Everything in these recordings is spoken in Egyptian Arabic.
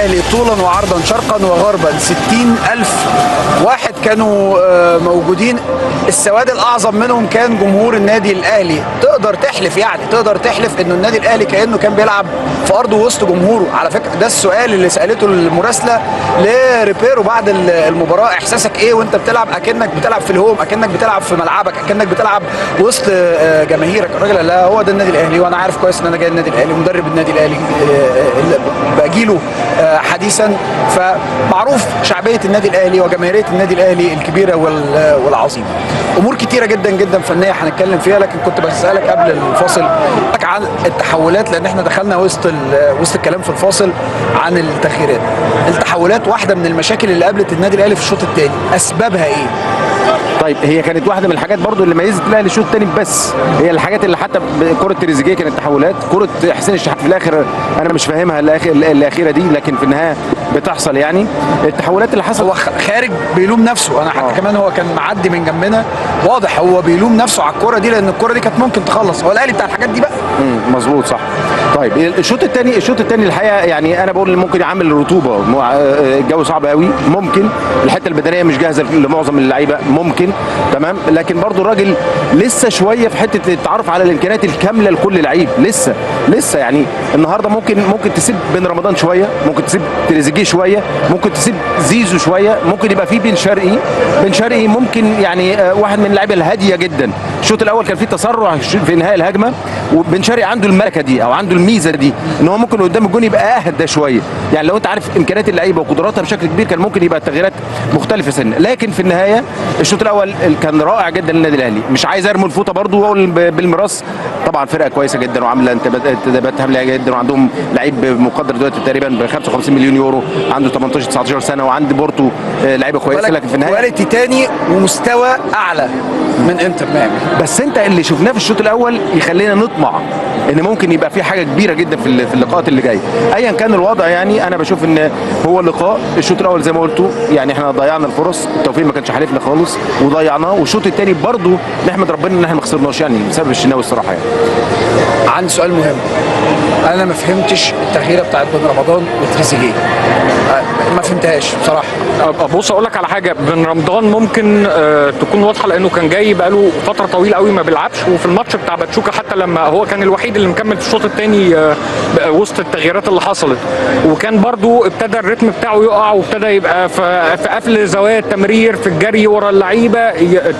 الاهلي طولا وعرضا، شرقا وغربا. 60,000 واحد كانوا موجودين. السواد الاعظم منهم كان جمهور النادي الاهلي. تقدر تحلف، يعني تقدر تحلف انه النادي الاهلي كانه كان بيلعب في ارضه وسط جمهوره. على فكرة ده السؤال اللي سالته المراسله لريبيرو بعد المباراه، احساسك ايه وانت بتلعب اكنك بتلعب في ال home، اكنك بتلعب في ملعبك، اكنك بتلعب وسط جماهيرك؟ الراجل قال لا، هو ده النادي الاهلي، وانا عارف كويس ان انا جاي النادي الاهلي، ومدرب النادي الاهلي اللي باجيله حديثا، فمعروف شعبية النادي الاهلي وجماهيريه النادي الاهلي الكبيرة والعظيمه. امور كتيرة جدا جدا فنية هنتكلم فيها، لكن كنت بسالك قبل الفاصل عن التحولات، لان احنا دخلنا وسط الكلام في الفاصل عن التغييرات. التحولات واحدة من المشاكل اللي قابلت النادي الاهلي في الشوط الثاني، اسبابها ايه؟ طيب هي كانت واحدة من الحاجات برضو اللي ميزت الاهلي الشوط الثاني، بس هي الحاجات اللي حتى كره تريزيجيه كانت تحولات، كره حسين الشحات في الاخر انا مش فاهمها الاخيرة دي، لكن في النهاية بتحصل يعني التحولات اللي حصلت. هو خارج بيلوم نفسه، انا حتى كمان هو كان معدي من جنبنا، واضح هو بيلوم نفسه على الكره دي، لان الكره دي كانت ممكن تخلص. هو الاهلي بتاع الحاجات دي بقى. مظبوط صح. طيب الشوط الثاني الحقيقة يعني انا بقول ممكن يعمل رطوبة، الجو صعب قوي، ممكن الحتة البدنية مش جاهزة لمعظم اللعيبة، ممكن تمام، لكن برضو الراجل لسه شوية في حتة التعرف على الامكانيات الكاملة لكل لعيب، لسه يعني النهارده ممكن تسيب بن رمضان شوية، ممكن تسيب تريزيجيه شوية، ممكن تسيب زيزو شوية، ممكن يبقى في بن شرقي ممكن يعني واحد من اللعيبة الهادية جدا. الشوط الاول كان في تسرع في انهاء الهجمة، وبن شرقي عنده الملكة دي او عنده الميزة دي ان هو ممكن قدام الجون يبقى اهدى شوية، يعني لو انت عارف امكانيات اللعيبة وقدراتها بشكل كبير كان ممكن يبقى التغييرات مختلفة سنة، لكن في النهاية الشوط الاول كان رائع جدا للنادي الاهلي. مش عايز ارمي الفوطه برضو واقول بالميراث، طبعا فرقه كويسة جدا وعامله انتدابات هامله جدا، وعندهم لعيب مقدر دلوقتي تقريبا ب 55 مليون يورو، عنده 18 19 سنة، وعند بورتو لعيبة كويسة، لكن في النهاية quality تاني ومستوى اعلى من انتر ميامي. بس انت اللي شفناه في الشوط الاول يخلينا نطمع ان ممكن يبقى في حاجة كبيرة جدا في اللقاءات اللي جاية، ايا كان الوضع. يعني انا بشوف ان هو اللقاء الشوط الاول زي ما قلتوا يعني احنا ضيعنا الفرص، التوفيق ما كانش حالفنا خالص وضيعناه، والشوط الثاني برضو نحمد ربنا ان احنا ما خسرناش يعني بسبب الشناوي الصراحة يعني. عندي سؤال مهم، انا ما فهمتش التغييره بتاعت بن رمضان وتريزيجيه، ما فهمتهاش بصراحة. بص اقول لك على حاجة، بن رمضان ممكن تكون واضحة لانه كان جاي بقاله فترة طويلة قوي ما بيلعبش، وفي الماتش بتاع باتشوكا حتى لما هو كان الوحيد اللي مكمل في الشوط الثاني وسط التغييرات اللي حصلت، وكان برضو ابتدى الريتم بتاعه يقع، وابتدى يبقى في قفل زوايا التمرير، في الجري ورا اللعيبة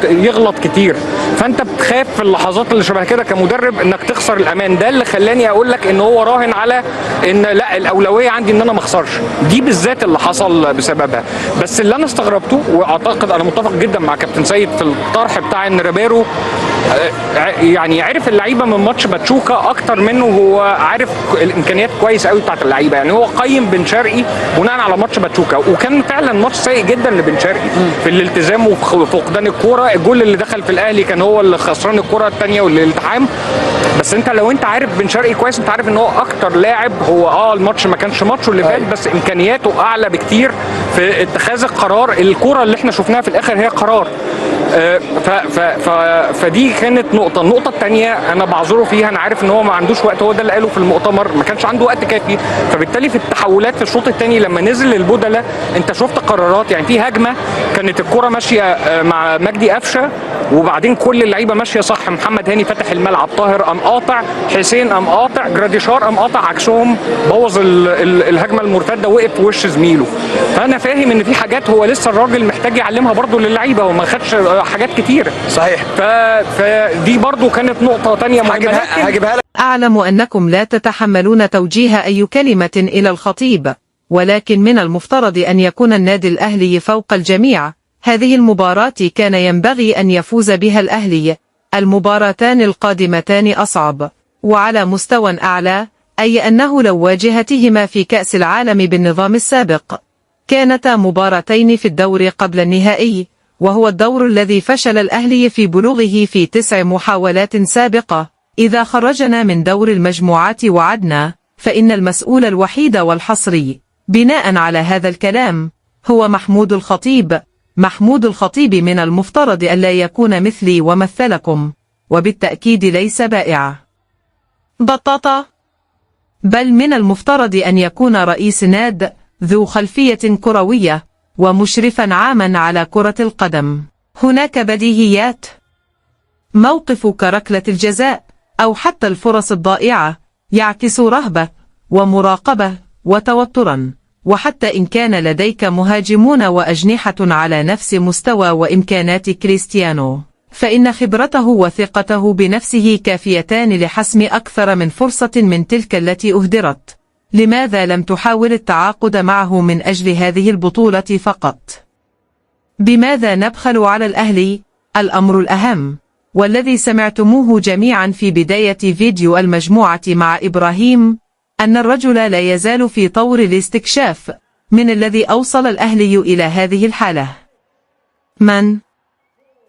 يغلط كتير، فانت بتخاف في اللحظات اللي شبه كده كمدرب انك تخسر الامان. ده اللي خلاني اقول لك ان هو راهن على ان لا، الاولوية عندي ان انا ما اخسرش، دي بالذات اللي حصل بسببها. بس اللي انا استغربته، واعتقد انا متفق جدا مع كابتن سيد في الطرح بتاع ان ريبيرو يعني عرف اللعيبة من ماتش باتشوكا اكتر منه، هو عارف الامكانيات كويس قوي بتاعت اللعيبة، يعني هو قيم بن شرقي بناء على ماتش باتشوكا، وكان فعلا ماتش سيء جدا لبن شرقي في الالتزام وفي فقدان الكورة، الجول اللي دخل في الاهلي كان هو اللي خسران الكورة الثانية والالتحام. بس انت لو انت عارف بن شرقي كويس انت عارف ان هو اكتر لاعب، هو الماتش ما كانش ماتشه اللي فات، بس امكانياته اعلى بكتير في اتخاذ القرار. الكورة اللي احنا شفناها في الاخر هي قرار. ف ف ف فدي كانت نقطة. النقطة الثانية أنا بعذره فيها، أنا عارف إن هو ما عندوش وقت، هو ده اللي قاله في المؤتمر، ما كانش عنده وقت كافي، فبالتالي في التحولات في الشوط الثاني لما نزل البدلة أنت شفت قرارات، يعني في هجمة كانت الكرة ماشية مع مجدي قفشة، وبعدين كل اللعيبة ماشية صح، محمد هاني فتح الملعب، طاهر قام قاطع، حسين قام قاطع، جراديشار قام قاطع عكسهم، بوظ الهجمة المرتدة، وقف في وش زميله. فأنا فاهم إن في حاجات هو لسه الراجل محتاج يعلمها برضه للعيبة، هو ما خدش حاجات كتير. صحيح. فدي برضو كانت نقطة تانية مهمة. هجيبها لك. أعلم أنكم لا تتحملون توجيه أي كلمة إلى الخطيب، ولكن من المفترض أن يكون النادي الأهلي فوق الجميع. هذه المباراة كان ينبغي أن يفوز بها الأهلي. المباراتان القادمتان أصعب وعلى مستوى أعلى، أي أنه لو واجهتهما في كأس العالم بالنظام السابق كانتا مباراتين في الدور قبل النهائي، وهو الدور الذي فشل الأهلي في بلوغه في 9 محاولات سابقة. إذا خرجنا من دور المجموعات وعدنا، فإن المسؤول الوحيد والحصري بناء على هذا الكلام هو محمود الخطيب. محمود الخطيب من المفترض ألا يكون مثلي ومثلكم، وبالتأكيد ليس بائع بطاطا، بل من المفترض أن يكون رئيس ناد. ذو خلفية كروية ومشرفا عاما على كرة القدم. هناك بديهيات، موقف كركلة الجزاء أو حتى الفرص الضائعة يعكس رهبة ومراقبة وتوترا، وحتى إن كان لديك مهاجمون وأجنحة على نفس مستوى وإمكانات كريستيانو، فإن خبرته وثقته بنفسه كافيتان لحسم أكثر من فرصة من تلك التي أهدرت. لماذا لم تحاول التعاقد معه من أجل هذه البطولة فقط؟ بماذا نبخل على الأهلي؟ الأمر الأهم، والذي سمعتموه جميعا في بداية فيديو المجموعة مع إبراهيم، أن الرجل لا يزال في طور الاستكشاف. من الذي أوصل الأهلي إلى هذه الحالة؟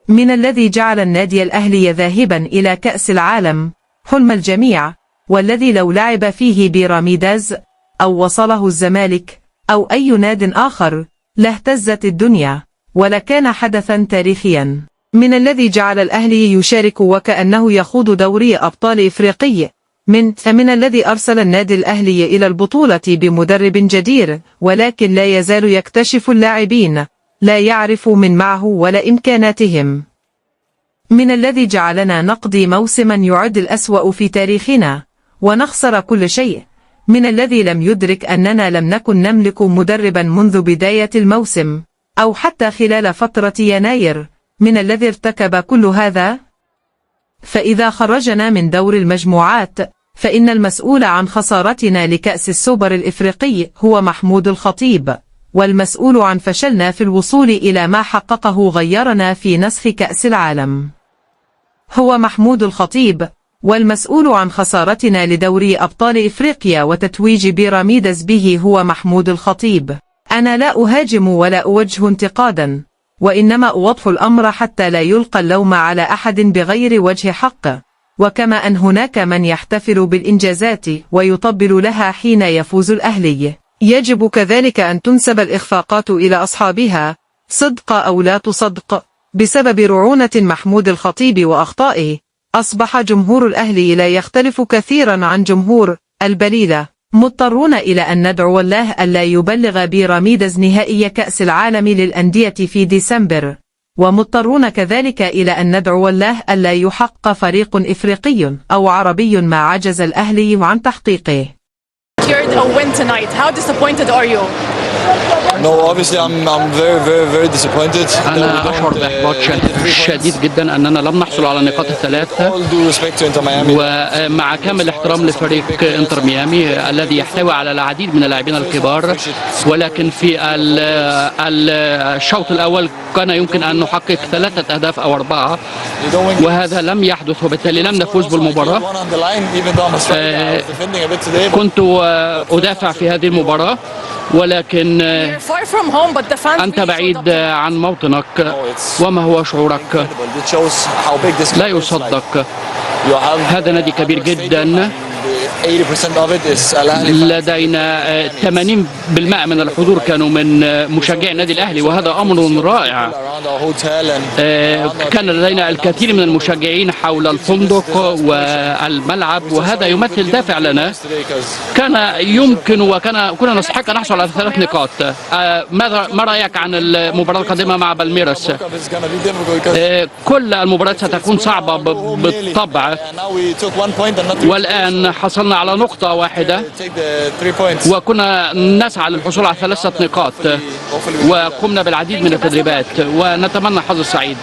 من الذي جعل النادي الأهلي ذاهبا إلى كأس العالم، حلم الجميع، والذي لو لعب فيه بيراميدز أو وصله الزمالك أو أي ناد آخر لاهتزت الدنيا ولكان حدثا تاريخيا؟ من الذي جعل الأهلي يشارك وكأنه يخوض دوري أبطال إفريقي؟ من الذي أرسل النادي الأهلي إلى البطولة بمدرب جدير ولكن لا يزال يكتشف اللاعبين، لا يعرف من معه ولا إمكاناتهم؟ من الذي جعلنا نقضي موسما يعد الأسوأ في تاريخنا ونخسر كل شيء؟ من الذي لم يدرك أننا لم نكن نملك مدربا منذ بداية الموسم أو حتى خلال فترة يناير؟ من الذي ارتكب كل هذا؟ فإذا خرجنا من دور المجموعات فإن المسؤول عن خسارتنا لكأس السوبر الإفريقي هو محمود الخطيب، والمسؤول عن فشلنا في الوصول إلى ما حققه غيرنا في نسخ كأس العالم هو محمود الخطيب، والمسؤول عن خسارتنا لدوري أبطال إفريقيا وتتويج بيراميدز به هو محمود الخطيب. أنا لا أهاجم ولا أوجه انتقادا، وإنما أوضح الأمر حتى لا يلقى اللوم على أحد بغير وجه حق. وكما أن هناك من يحتفل بالإنجازات ويطبل لها حين يفوز الأهلي، يجب كذلك أن تنسب الإخفاقات إلى أصحابها، صدق أو لا تصدق. بسبب رعونة محمود الخطيب وأخطائه، أصبح جمهور الأهلي لا يختلف كثيرا عن جمهور البليلة، مضطرون إلى أن ندعو الله ألا يبلغ بيراميدز نهائي كأس العالم للأندية في ديسمبر، ومضطرون كذلك إلى أن ندعو الله ألا يحقق فريق إفريقي أو عربي ما عجز الأهلي عن تحقيقه. Secured a win tonight. How disappointed are you? No, obviously I'm very, very, very disappointed. أنا أشعر بإحباط شديد جدا أننا لم نحصل على النقاط الثلاث. All due respect to Inter Miami. ومع كامل الاحترام لفريق انتر ميامي الذي يحتوي على العديد من اللاعبين الكبار، ولكن في الشوط الأول كان يمكن أن نحقق 3 أهداف أو 4، وهذا لم يحدث، وبالتالي لم نفوز بالمباراة. كنت أدافع في هذه المباراة، ولكن أنت بعيد عن موطنك، وما هو شعورك؟ لا يصدق، هذا نادي كبير جدا، لدينا 80% من الحضور كانوا من مشجعي النادي الأهلي، وهذا أمر رائع. كان لدينا الكثير من المشجعين حول الفندق والملعب، وهذا يمثل دافع لنا. كان يمكن وكان كنا نستحق أن نحصل على 3 نقاط. ما رأيك عن المباراة القادمة مع بالميراس؟ كل المباريات ستكون صعبة بالطبع، والآن حصلنا على نقطة واحدة وكنا نسعى للحصول على 3 نقاط، وقمنا بالعديد من التدريبات، ونتمنى حظ سعيد.